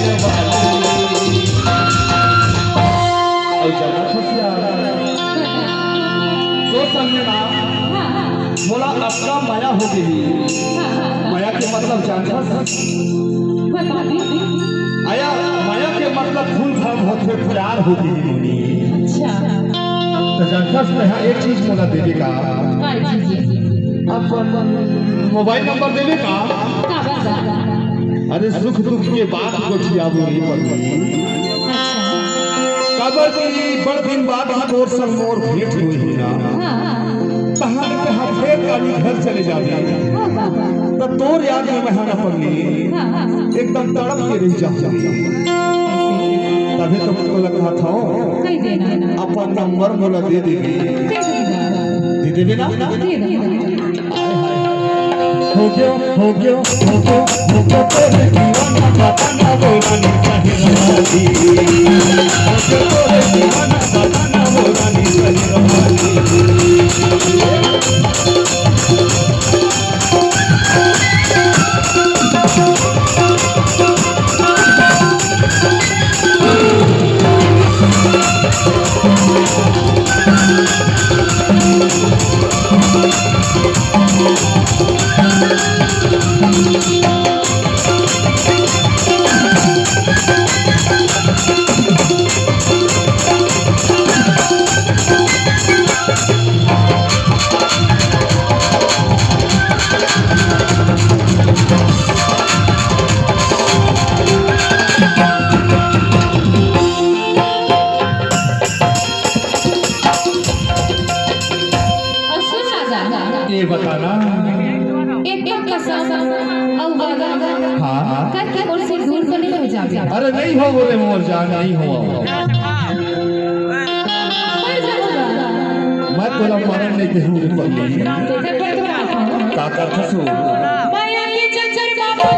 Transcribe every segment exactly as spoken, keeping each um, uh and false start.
अउ जाना खुशिया, तो संग में ना, हाँ, हाँ। मोला अतना मया हो गे हे। हाँ, हाँ, हाँ। मया के मतलब जानथस? बता दे। अया, मया के मतलब फूल फल होथे, प्यार होथे मोनी। अच्छा। त जानथस, तेहा एक चीज मोला देबे का? का चीज? अपन मोबाइल नंबर देबे का? का बता? अरे, सुख दुख के बात गोठियाबो रे पगली। अच्छा। काबर कि बड़ दिन बाद ही तोर संग मोर भेंट होए हे ना। हाँ। तहां ले तहां फेर काली घर चले जाबे। हाँ, बाबा। त तोर याद में मैं हा ना पगली। हाँ, हाँ। एकदम तड़प के रह जाहूं। तभे तो तोला कहत हंव। कहि देना। अपन नंबर मोला दे देबे। दे देना। दे देबे ना? दे देना। हो गयो, हो गयो, हो गयो, हो गयो तोरे दीवाना, बताना वो रानी सही रहा जी। हो गयो तोरे दीवाना, बताना वो रानी सही रहा जी। अउ सुन राजा, ये बताना। एक बार कसम अउ वादा हाँ। करके मोर से दूर तो नहीं हो जाबे। अरे नहीं हो रे मोर जान, नहीं हो। मर जाऊंगा। मैं तोला मरन नहीं देहूं रे पगली। तेरे पर तो बात हो। का करथस? माया के चंचल बाबू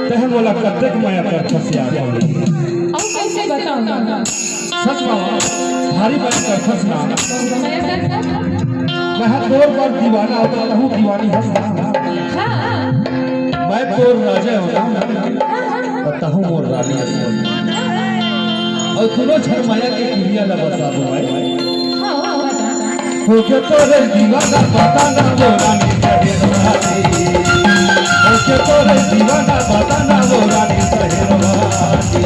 तैं मोला कतेक मया करथस यार। अउ कइसे बतावंव? सच बाबा, भारी मया करथस ना। मया करथस? मैं हा तोर बर दीवाना हों, तहूं दीवानी हस ना। हाँ। मैं तोर राजा हों ना, त तहूं मोर रानी हस। अउ दूनों झन मया के कुरिया ला बसाबो मैं। हाँ, हाँ, बता। होके तोरे दीवाना बताना वो रानी सहेरवानी। होके तोरे दीवाना बताना वो रानी सहेरवानी।